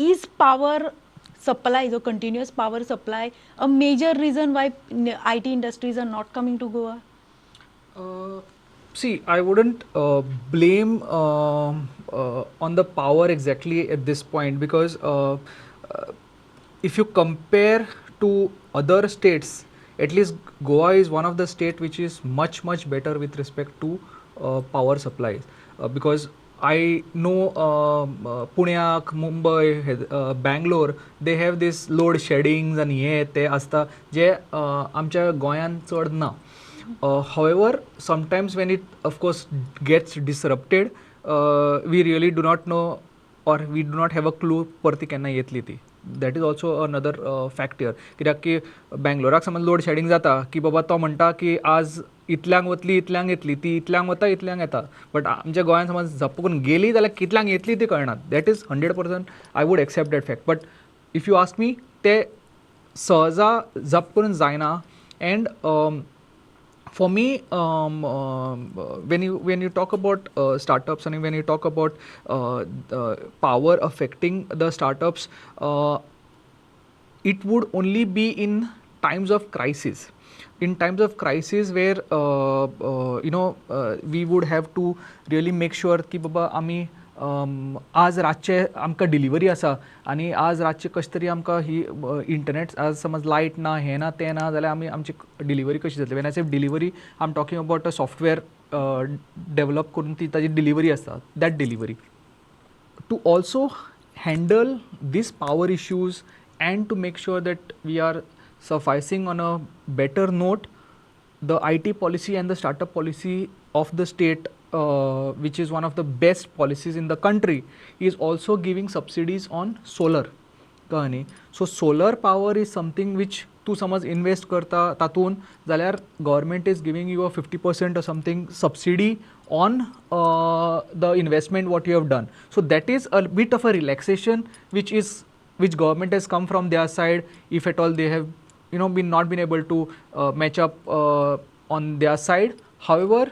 Is power supply, जो continuous power supply, a major reason why IT industries are not coming to Goa? See, I wouldn't blame on the power exactly at this point because if you compare to other states, at least Goa is one of the state which is much much better with respect to power supplies because I know पुण्याक, Mumbai, Bangalore, they have this load sheddings आनी हे ते आसता जे आमच्या गोंयांत चड ना. However, sometimes when it of course gets disrupted, we really do not know or we do not have a clue परती केन्ना येतली ती. That is also another fact here, कित्याक की बँगलोराक समज लोड शेडींग जाता की बाबा तो म्हणटा की आज इतल्यांक वतली, इतल्यांक येतली, ती इतल्यांक वता, इतल्यांक येता, बट आमच्या गोंयांत समज झप्प करून गेली जाल्यार कितल्यांक येतली ती कळना. That is 100%, I would accept that fact, but if you ask me, ते सहजा जप करून जायना. And for me, when you talk about startups and when you talk about the power affecting the startups, it would only be in times of crisis, in times of crisis where we would have to really make sure की बाबा आमी आज रातचे आमकां delivery आसा आनी आज रातचे कशें तरी आमकां ही इंटरनेट, आज समज लायट ना, हें ना, तें ना जाल्यार आमी आमची डिलिवरी कशी जातली? When I say delivery, I am talking about a software develop करून ती ताजी डिलिवरी आसता, that delivery. To also handle these power issues and to make sure that we are sufficing on a better note, the IT policy and the startup policy of the state, which is one of the best policies in the country, is also giving subsidies on solar. कळ्ळें न्ही? So solar power is something which तूं समज invest करता तातूंत जाल्यार government is giving you a 50% or something subsidy on the investment what you have done. So that is a bit of a relaxation which government has come from their side, if at all they have been not been able to match up on their side. However,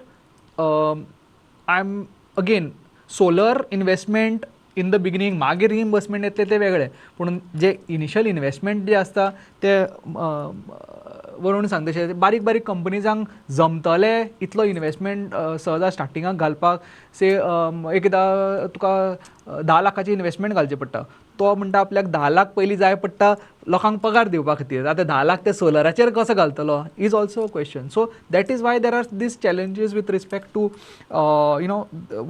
I'm again, solar investment in the beginning, मागीर reimbursement येतलें तें वेगळें, पूण जे initial investment जे आसता ते वरुण सांगता तशें बारीक बारीक कंपनीजांक जमतले इतलो इन्वेस्टमेंट सहजा स्टार्टिंगाक घालपाक? से एकदां तुका 10 लाखाची इन्वेस्टमेंट घालची पडटा. तो म्हणटा आपल्याक 10 लाख पयलीं जाय पडटा लोकांक पगार दिवपा खातीर. आतां 10 लाख ते सोलराचेर कसो घालतलो is also a question. So that is why there are these challenges with respect to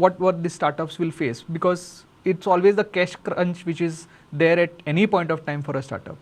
what the startups will face, because it's always the cash crunch which is there at any point of time for a startup.